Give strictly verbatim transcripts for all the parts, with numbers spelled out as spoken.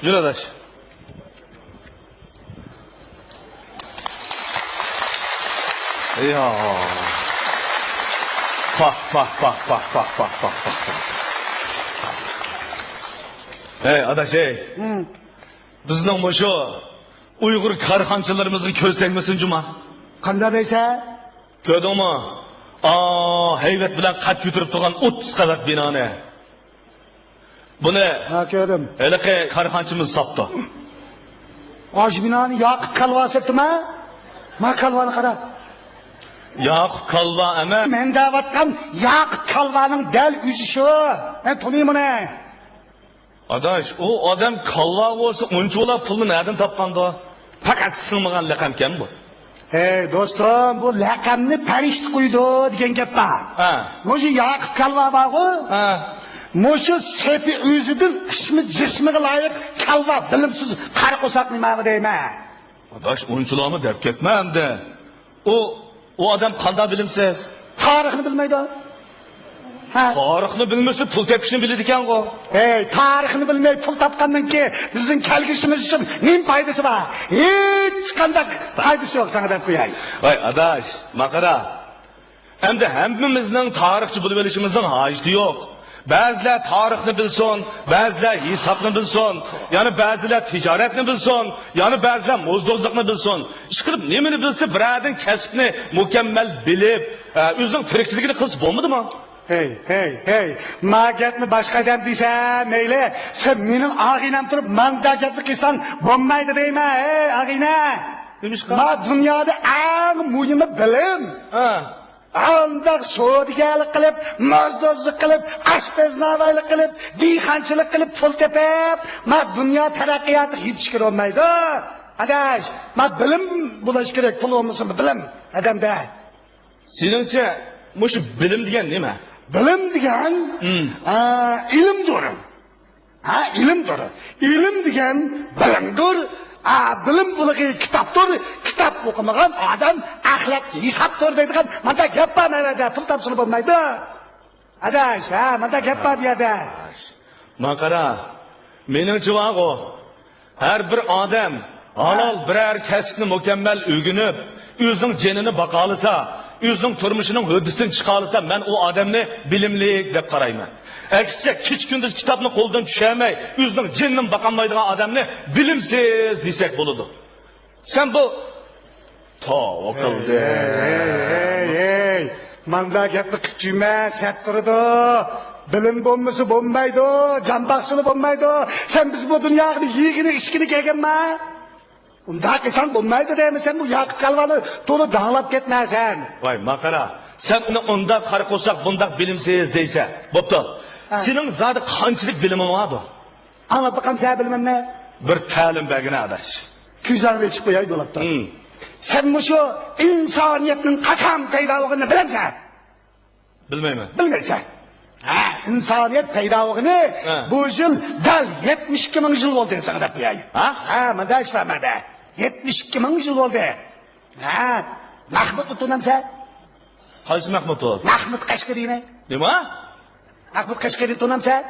يۈر ئاداش. يا. پاھ، پاھ، پاھ. ھەي، ئاداش، ھەي. ھىم. بىزنىڭ مۇشۇ ئۇيغۇر كارخانىچىلىرىمىزغا كۆز تەگمىسۇن جۇما. قانداق دەيسەن؟ كۆردۈڭمۇ؟ ئا، ھەيۋەت بىلەن قەد كۆتۈرۈپ تۇرغان ئوتتۇز قەۋەت بىنانى. بۇنى ھا، كۆردۈم. ھېلىقى كارخانىچىمىز ساپتۇ. ئاشۇ بىنانى ياقۇپ كالۋا سېتىما؟ ما كالۋانى قارا. ياقۇپ كالۋا ئەمەس. مەن دەۋاتقان ياقۇپ كالۋانىڭ دەل ئۆزى شۇ. مەن تونۇيمەن ئۇنى. ئاداش، ئۇ ئادەم كالۋا بولسا، ئۇنچىۋالا پۇلنى نەدىن تاپقاندۇ؟ پەقەت سىڭمىغان لەقەمكەن بۇ. ھەي، دوستۇم، بۇ لەقەمنى پەرىشتە قويىدۇ دېگەن گەپ بار. ھە. مۇشۇ ياقۇپ كالۋا بارغۇ؟ ھە. مۇشۇ سېپى ئۆزىدىن ئىسمى جىسمىغا لايىق كالۋا، بىلىمسىز قارا قورساق نېمە دەيمەن؟ ئاداش، ئۇنچىلارمۇ دەپ كەتمە ئەمدى. ئۇ، ئۇ ئادەم قانداق بىلىمسىز؟ تارىخنى بىلمەيدۇ. ھە؟ تارىخنى بىلمىسە، پۇل تېپىشنى بىلىدىكەنغۇ. ھەي، تارىخنى بىلمەي پۇل تاپقاندىن كېيىن بىزنىڭ كەلگۈسىمىز ئۈچۈن نېمە پايدىسى بار؟ ھېچقانداق پايدىسى يوق، ساڭا دەپ قوياي. ۋاي ئاداش، ماقارا. ئەمدى ھەممىمىزنىڭ تارىخچى بولۇۋېلىشىمىزنىڭ ھاجىتى يوق. بەزىلەر تارىخنى بىلسۇن، بەزىلەر ھېسابنى بىلسۇن، يەنە بەزىلەر تىجارەتنى بىلسۇن، يەنە بەزىلەر موزدوزلۇقنى بىلسۇن. ئىشقىلىپ نېمىنى بىلسە، بىرەردىن كەسىپنى مۇكەممەل بىلىپ، ئە، ئۆزىنىڭ تىرىكچىلىكىنى قىلسا بولمىدىمۇ؟ ھەي، ھەي، ھەي، ما گەپنى باشقا ئادەم دېسە مەيلى، سەن مېنىڭ ئاغىنەم تۇرۇپ ماندا گەپنى قىلساڭ بولمايدۇ دەيمەن، ھەي ئاغىنە. نېمىشقا؟ ما دۇنيادا ئەڭ مۇھىمى بىلىم. ھە. ئانداق سودىگەرلىك قىلىپ، موزدوزلۇق قىلىپ، ئاشپەزناۋايلىق قىلىپ، دېھقانچىلىق قىلىپ پۇل تېپىپ، ما دۇنيا تەرەققىياتىغا يېتىشكىلى بولمايدۇ. ئاداش، ما بىلىم بولۇش كېرەك، پۇل بولمىسىمۇ بىلىم ئادەمدە. سېنىڭچە مۇشۇ بىلىم دېگەن نېمە؟ بىلىم دېگەن، ھىم. ئا، ئىلىمدۇر. ھە، ئىلىمدۇر. ئىلىم دېگەن بىلىمدۇر. ئا، بىلىم بۇلىقى كىتابتۇر. كىتاب ئوقۇمىغان ئادەم ئەخلەق ھېسابتۇر دەيدىغان مانداق گەپ بار مەن يەردە. پۇل تاپسىلا بولمايدۇ. ئاداش، ھە، مانداق گەپ بار بۇ يەردە. ماقارا، مېنىڭچە بارغۇ، ھەر بىر ئادەم ھالال بىرەر كەسىپنى مۇكەممەل ئۆگىنىپ، ئۆزىنىڭ جېنىنى باقالىسا، ئۆزىنىڭ تۇرمۇشىنىڭ ھۆددىسىدىن چىقالىسا، مەن ئۇ ئادەمنى بىلىملىك دەپ قارايمەن. ئەكسىچە، كېچە-كۈندۈز كىتابنى قولىدىن چۈشۈرمەي، ئۆزىنىڭ جېنىنىمۇ باقالمايدىغان ئادەمنى بىلىمسىز دېسەك بولىدۇ. سەن بۇ، توۋا قىلدى. ھەي، ھەي، ھەي، ھەي. مانداق گەپنى قىلىپ يۈرمە، سەت تۇرىدۇ. بىلىم بولمىسا بولمايدۇ، جان باقسىلا بولمايدۇ. سەن بىز بۇ دۇنياغا يېگىنى ئىچكىنى كەلگەنما؟ ئۇنداق قىلساڭ بولمايدۇ دەيمەن، سەن بۇ ياقۇپ كالۋانى تولا داڭلاپ كەتمە سەن. ۋاي ماقارا، سەن ئۇنى ئۇنداق قارا قورساق، بۇنداق بىلىمسىز دەيسەن. بوپتۇ. ھە. سېنىڭ زادى قانچىلىك بىلىمىڭ باردۇ؟ ئاڭلاپ باقامسەن بىلىمىمنى؟ بىر تەلىم بەرگىنە ئاداش. كۆزۈڭنى ئېچىپ قوياي بولۇپتۇ. ھىم. سەن مۇشۇ ئىنسانىيەتنىڭ قاچان پەيدا بولغىنىنى بىلەمسەن؟ بىلمەيمەن. بىلمەيسەن. ھە، ئىنسانىيەت پەيدا بولغىنى ھە. بۇ يىل دەل يەتمىش ئىككى مىڭ يىل بولدى، ساڭا دەپ قوياي. ھە؟ ھە، مانداق ئىش بار مەندە. يەتمىش ئىككى مىڭ يىل بولدى. ھە، مەھمۇدنى تونۇمسەن؟ قايسى مەھمۇد ئۇ؟ مەھمۇد قەشقىرىنى. نېمە؟ مەھمۇد قەشقىرىنى تونۇمسەن؟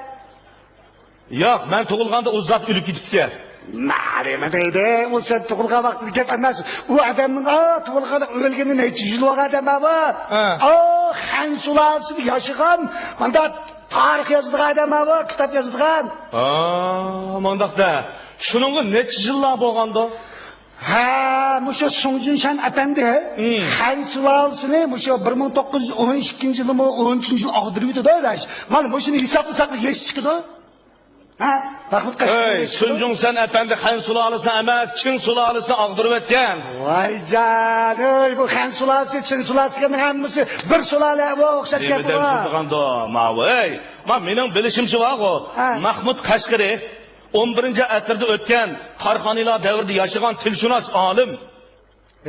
ياق، مەن تۇغۇلغاندا ئۇ زات ئۆلۈپ كېتىپتىكەن. نېمە دەيدۇ؟ ئۇ سەن تۇغۇلغان ۋاقتىدىكى گەپ ئەمەس. ئۇ ئادەمنىڭ، ئا، تۇغۇلغان، ئۆلگىنى نەچچە يۈز يىل بولغان ئادەم بار بۇ. ھە. ئا، خەن سۇلالىسىدا ياشىغان، ماندا تارىخ يازىدىغان ئادەم بار بۇ، كىتاب يازىدىغان. ئا، مانداق دە. شۇنىڭغا نەچچە يىللار بولغاندۇ؟ ھە، مۇشۇ سۇڭجۈنشەن ئەپەندى ھىم. خەن سۇلالىسىنى مۇشۇ بىر مىڭ توققۇز يۈز ئون ئىككىنچى يىلىمۇ، ئون ئۈچىنچى يىلى ئاغدۇرۇۋېتىدۇ، ئاداش. مانا مۇشۇنى ھېسابلىساق يېشى چىقىدۇ. ھە؟ مەھمۇد قەشقىرى ئەي، يېشى چىقىدۇ. سۇنجۇڭسەن ئەپەندى خەن سۇلالىسىنى ئەمەس، چىڭ سۇلالىسىنى ئاغدۇرۇۋەتكەن. ۋاي جان، ئۆي، بۇ خەن سۇلالىسى، چىڭ سۇلالىسى دېگەننىڭ ھەممىسى بىر سۇلالە، ئۇ ئوخشاش گەپ بار. نېمە دەپ تۇرغاندۇ، ماۋۇ، ئەي؟ ما، مېنىڭ بىلىشىمچە بارغۇ، ھە. مەھمۇد قەشقىرى ئون بىرىنچى ئەسىردە ئۆتكەن، قاراخانىيلار دەۋرىدە ياشىغان تىلشۇناس ئالىم.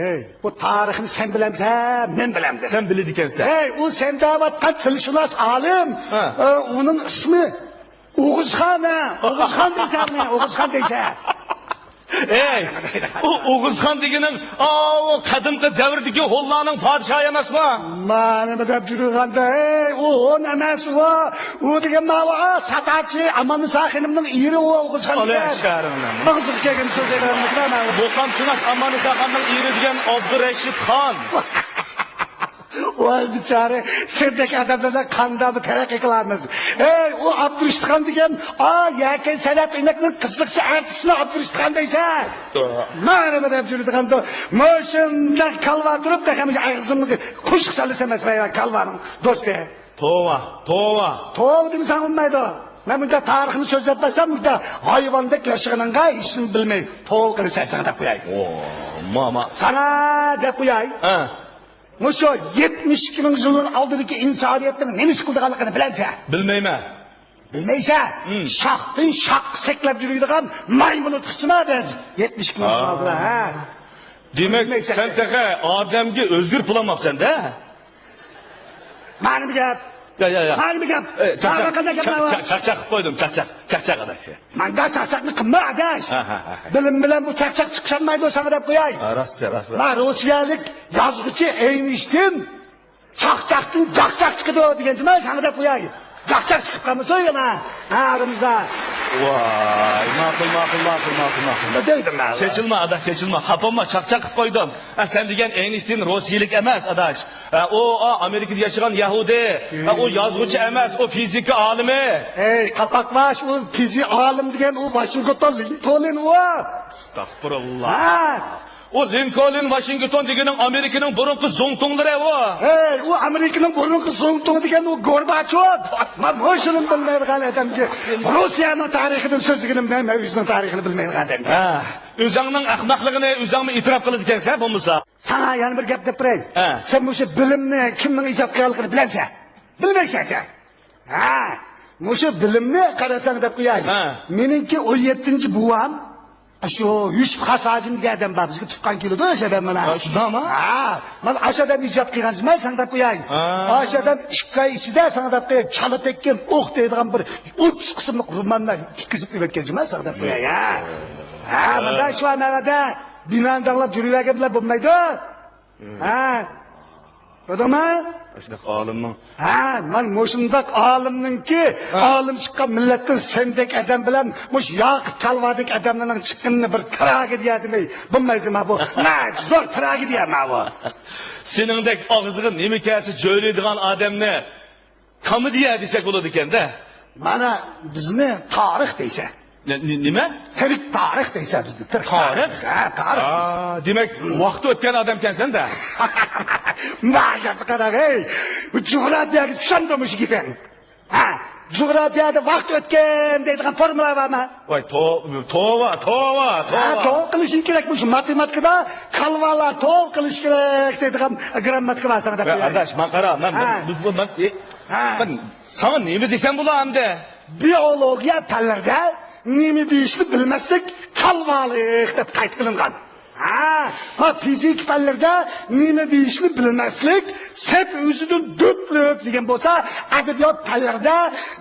ھەي، بۇ تارىخنى سەن بىلەمسەن، مەن بىلەمدىم. سەن بىلىدىكەنسەن. ھەي، ئۇ سەن دەۋاتقان تىلشۇناس ئالىم، ھە. ئە، ئۇنىڭ ئىسمى ئوغۇزخان، ھە. ئوغۇزخان دەيسەن، ئوغۇزخان دەيسەن. ئەي، ئۇ ئوغۇزخان دېگىنىڭ، ئاۋۇ قەدىمكى دەۋردىكى ھونلارنىڭ پادىشاھى ئەمەسمۇ؟ مانا نېمە دەپ يۈرگەندە، ئەي، ئۇ ھون ئەمەس، ئۇ، ئۇ دېگەن ماۋۇ، ئا، ساتارچى ئاماننىسا خېنىمنىڭ ئېرى ئۇ ئوغۇزخان دېگەن. ئاغزىغا كەلگەن سۆزلەيدىغان. بولقام چۇناس ئاماننىسا خاننىڭ ئېرى دېگەن ئابدۇرەشىت خان. ۋاي بىچارە، سەندەك ئادەملەر بىلەن قانداقمۇ تەرەققىي قىلارمىز؟ ئەي، ئۇ ئابدۇرېشىتخان دېگەن، ئا، يەكەن سەنئەت ئۆمەكنىڭ قىزىقچى ئارتىسىنى ئابدۇرېشىتخان دەيسەن؟ توۋا. مانا نېمە دەپ يۈرىدىغاندۇ؟ مۇشۇنداق كالۋا تۇرۇپ، تېخى ئاغزىمغا قوشۇق سالىسا ئەمەسمۇ، كالۋانىڭ دوستى. توۋا، توۋا. توۋا دېمىسەڭ بولمايدۇ. مەن بۇنداق تارىخنى سۆزلەپ بەرسەم، بۇنداق ھايۋاندەك ياشىغىنىڭغا ھېچنېمە بىلمەي، توۋا قىلىسەن، ساڭا دەپ قوياي. ئو، ماما. ساڭا دەپ قوياي. ھە. مۇشۇ يەتمىش ئىككى مىڭ يىلنىڭ ئالدىدىكى ئىنسانىيەتنىڭ نېمە ئىش قىلىدىغانلىقىنى بىلەمسەن؟ بىلمەيمەن. بىلمەيسەن؟ ھىم. شاختىن شاخقا سەكرەپ يۈرىدىغان مايمۇن ئۇتقۇچىما بىز؟ يەتمىش ئىككى مىڭ يىل ئالدىدا، ھە؟ دېمەك، بىلمەيسەن سەن تېخى ئادەمگە ئۆزگىرىپ بولالماپسەن-دە؟ مانا بۇ گەپ. يا، يا، يا. مانا بۇ گەپ. ئە، چاقچاق، چاقچاق قىلىپ قويدۇم، چاقچاق، چاقچاق ئاداش. مانداق چاقچاقنى قىلما ئاداش. ھە، ھە، ھە. بىلىم بىلەن بۇ چاقچاق چىقىشالمايدۇ، ساڭا دەپ قوياي. ھە، راست، راست، راست. ما روسىيەلىك يازغۇچى ئەينشتىن چاقچاقتىن جاقجاق چىقىدۇ دېگەنچىما، ساڭا دەپ قوياي. جاقجاق چىقىپ قالمىسۇن يەنە. ھە، ئارىمىزدا. ۋاي، ماقۇل، ماقۇل، ماقۇل، ماقۇل، ماقۇل. نېمە دەيدىم مەن؟ چېچىلما ئاداش، چېچىلما. خاپا بولما، چاقچاق قىلىپ قويدۇم. ھە، سەن دېگەن ئەينشتىن روسىيەلىك ئەمەس ئاداش. ھە، ئۇ، ئا، ئامېرىكىدا ياشىغان يەھۇدىي. ھە، ئۇ يازغۇچى ئەمەس، ئۇ فىزىكا ئالىمى. ھەي، قاپاقباش، ئۇ فىزىك ئالىم دېگەن ئۇ ۋاشىنگتون لىنكولن ئۇ. ئەستەغپۇرۇللا. ھە. ئۇ لىنكولن، ۋاشىنگتون دېگىنىڭ ئامېرىكىنىڭ بۇرۇنقى زۇڭتۇڭلىرى ئۇ. ھەي، ئۇ ئامېرىكىنىڭ بۇرۇنقى زۇڭتۇڭى دېگەن ئۇ گورباچوف. مەن مۇشۇنى بىلمەيدىغان ئادەمگە، روسىيەنىڭ تارىخىدىن سۆزلىگىنىم نېمە، ئۆزىنىڭ تارىخىنى بىلمەيدىغان ئادەمگە. ھە، ئۆزۈڭنىڭ ئەخمەقلىقىنى ئۆزۈڭمۇ ئېتىراپ قىلىدىكەنسەن بولمىسا. ساڭا يەنە بىر گەپ دەپ بېرەي. ھە. سەن مۇشۇ بىلىمنى كىمنىڭ ئىجاد قىلغانلىقىنى بىلەمسەن؟ بىلمەيسەن سەن. ھە، مۇشۇ بىلىمنى قارىساڭ دەپ قوياي. ھە. مېنىڭكى ئون يەتتىنچى بوۋام، شۇ يۈسۈپ خاس ھاجىم دېگەن ئادەم بار، بىزگە تۇغقان كېلىدۇ، ئاشۇ ئادەم مانا. ھە، شۇنداقمۇ؟ ھە، مانا ئاشۇ ئادەم ئىجاد قىلغان جىمە ساڭا دەپ قوياي. ھە. ئاشۇ ئادەم ئىككى ئاي ئىچىدە ساڭا دەپ قوياي، چالا تەگكەن ئوق دەيدىغان بىر ئوتتۇز قىسىملىق روماننى يەتكۈزۈپ ئېلىۋەتكەن جىمە ساڭا دەپ قوياي. ھە. ھە، مانا شۇ نەۋەدە بىنانى داڭلاپ يۈرۈۋەرگەن بىلەن بولمايدۇ. ھە. كۆردۈڭمۇ؟ شۇنداق ئالىمنىڭ. ھە، مانا مۇشۇنداق ئالىمنىڭكى، ھە، ئالىم چىققان مىللەتتىن سەندەك ئادەم بىلەن مۇشۇ ياقۇپ كالۋادەك ئادەملەرنىڭ چىققىنىنى بىر تراگېدىيە دېمەي بولمايدۇ ما بۇ. ناھايىتى زور تراگېدىيە ما بۇ. سېنىڭدەك ئاغزىغا نېمە كەلسە جۆيلەيدىغان ئادەمنى كومېدىيە دېسەك بولىدىكەن-دە. مانا بىزنى تارىخ دەيسەن. نە-، نى-، نېمە؟ تىرىك تارىخ دەيسەن بىزنى، تىرىك تارىخ. تارىخ؟ ھە، تارىخ دەيسەن. ئا، دېمەك، ۋاقىت ئۆتكەن ئادەمكەنسەن-دە. ما گەپكە قاراڭ، ھەي! بۇ جۇغراپىيەگە چۈشەمدۇ مۇشۇ گېپىڭ؟ ھە؟ جۇغراپىيەدە ۋاقىت ئۆتكەن دەيدىغان فورمۇلا بارمۇ؟ ۋاي، تو-، توۋا، توۋا، ھە، توۋا. توۋا قىلىشىڭ كېرەك، مۇشۇ ماتېماتىكىدا كالۋالار توۋا قىلىش كېرەك دەيدىغان گىرامماتىكا بار ساڭا دەپ قوياي. ئاداش، ماڭا قارا، مەن، ھە، بۇ، بۇ، مەن، ئى، ھە، مەن ساڭا نېمە دېسەم بولا ئەمدى؟ بىئولوگىيە پەنلىرىدە نېمە دېيىشنى بىلمەسلىك كالۋالىق دەپ قايت قىلىنغان. ھە، ھە، فىزىكا پەنلىرىدە نېمە دېيىشنى بىلمەسلىك سەپ ئۆزىدىن دۆتلۈك دېگەن بولسا، ئەدەبىيات پەنلىرىدە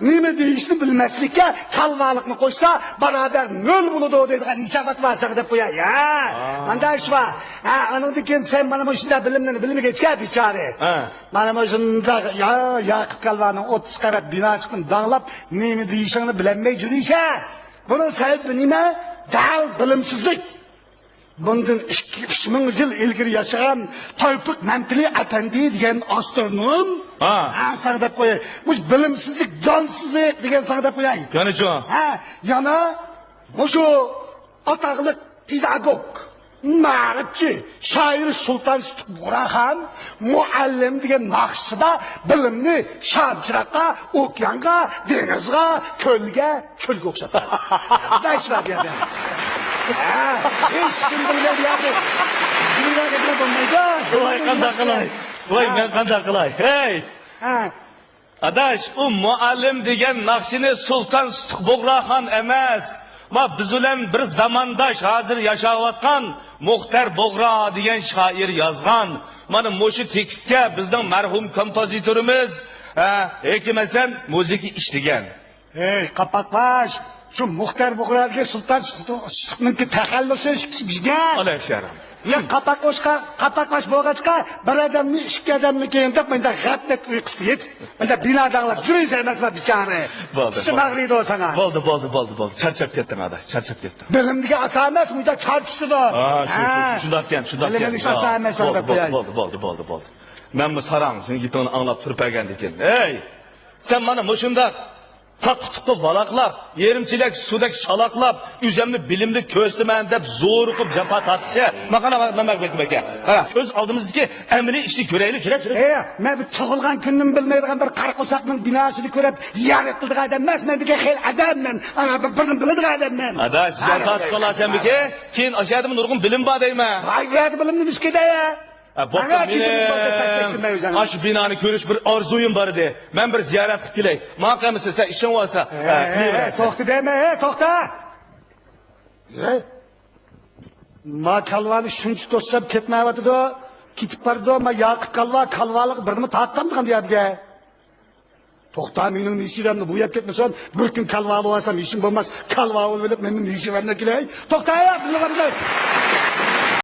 نېمە دېيىشنى بىلمەسلىككە كالۋالىقنى قوشسا، بارابەر نۆل بولىدۇ دەيدىغان ھېسابات بار ساڭا دەپ قوياي. ھە، مانداق ئىش بار. ھە، ئانىڭدىن كېيىن سەن مانا مۇشۇنداق بىلىملەرنى بىلمىگەچكە بىچارە. ھە. مانا مۇشۇنداق يا-، ياقۇپ كالۋانىڭ ئوتتۇز قەۋەت بىناسىنى داڭلاپ، نېمە دېيىشىڭنى بىلەلمەي يۈرىسەن. بۇنىڭ سەۋەبى نېمە؟ دەل بىلىمسىزلىك. بۇندىن ئىككى، ئۈچ مىڭ يىل ئىلگىرى ياشىغان تەۋپىق مەمتىلى ئەپەندى دېگەن ئاسترونوم. ھە. ھە، ساڭا دەپ قوياي. مۇشۇ بىلىمسىزلىك، جانسىزلىق دېگەن ساڭا دەپ قوياي. يەنىچۇ؟ ھە، يەنە مۇشۇ ئاتاقلىق پېداگوگ، مائارىپچى، شائىر سۇلتان سۇتۇق بۇغراخان مۇئەللىم دېگەن ناخشىسىدا بىلىمنى شام چىراغقا، ئوكيانغا، دېڭىزغا، كۆلگە، چۆلگە ئوخشاتقان. دەش بار بۇ يەردە. ھە، ھېچ كىم بىلمەيدۇ ياكى. جىملەرگە بىلە بولمايدۇ. ۋاي، قانداق قىلاي؟ ۋاي، ھە، مەن قانداق قىلاي؟ ھەي! ھە. ئاداش، ئۇ مۇئەللىم دېگەن ناخشىنى سۇلتان سۇتۇق بۇغراخان ئەمەس، ما بىز بىلەن بىر زامانداش ھازىر ياشاۋاتقان مۇختەر بۇغرا دېگەن شائىر يازغان. مانا مۇشۇ تېكىستكە بىزنىڭ مەرھۇم كومپوزىتورىمىز، ھە، ھېكىم ھەسەن مۇزىكا ئىشلىگەن. ھەي، قاپاقباش! شۇ مۇختەر بۇغرادىكى سۇلتان سۇتۇقنىڭكى تەخەللۇسى ئىككىسى بىزگە. ئالا شەرم. يا قاپاق ئوشقا، قاپاقلاش بولغاچقا، بىر ئادەمنى ئىككى ئادەمنى كېيىن دەپ مۇنداق غەپلەت ئۇيقۇسىدا يېتىپ، مۇنداق بىناداڭلاپ يۈرۈيسەن ئەمەسما بىچارە. بولدى، چىشىم ئاغرىيدۇ ساڭا. بولدى، بولدى، بولدى، بولدى. چارچاپ كەتتىڭ ئاداش، چارچاپ كەتتىڭ. بىلىمدىكى ئاسا ئەمەس، مۇنداق چارچىتىدۇ. ھا، شۇ، شۇ، شۇ، شۇنداق ئىكەن، شۇنداق ئىكەن. بىلىمدىكى ئاسا ئەمەس، بولدى، بولدى، بولدى، بولدى، بولدى. مەنمۇ ساراڭ سېنىڭ گېپىڭنى ئاڭلاپ تۇرۇپ بەرگەندىكىن. ھەي! سەن مانا مۇشۇنداق تاق قۇتۇققا ۋالاقلاپ، يېرىم چېلەك سۇدەك شالاقلاپ، ئۆزۈمنى بىلىملىك كۆرسىتىمەن دەپ زورۇقۇپ جاپا تارتىشى. ماقانا مەمەك بېكىمەككە. قارا، كۆز ئالدىمىزدىكى ئەمەلىي ئىشنى كۆرەيلى، كۆرە، كۆرە. ئەي، مەن بىر تۇغۇلغان كۈنىنى بىلمەيدىغان بىر قارا قورساقنىڭ بىناسىنى كۆرۈپ زىيارەت قىلىدىغان ئادەم ئەمەس، مەن دېگەن خېلى ئادەم مەن. ئانا، بىر، بىرنى بىلىدىغان ئادەم مەن. ئاداش، سەن تارتىپ قالارسەنمىكى؟ كېيىن ئاشۇ يەردىمۇ نۇرغۇن بىلىم بار دەيمەن. ھاي، بۇ يەردە بىلىمنى مىسكىدە يا. ھە، بوپتۇ، مېنىڭ ئاشۇ بىنانى كۆرۈش بىر ئارزۇيۇم بار ئىدى. مەن بىر زىيارەت قىلىپ كېلەي. ماڭا قالمىسا، سەن ئىشىڭ بولسا، ھە، قىلىۋېرەرسەن. توختا دەيمەن، ھە، توختا. ھە؟ ما كالۋانى شۇنچە توسسام كەتمەيۋاتىدۇ. كېتىپ بارىدۇ. ما ياقۇپ كالۋا، كالۋالىق بىرنېمە تارتقانمىدىغان دېگەن. توختا، مېنىڭ نېشىۋەمنى بوياپ كەتمىسۇن. بىر كۈن كالۋا بولۇۋالسام ھېچنېمە بولماس. كالۋا بولۇۋېلىپ مېنىڭ نېشىۋەمنى كېلەي. توختا، ياق، بىللە بارىمىز.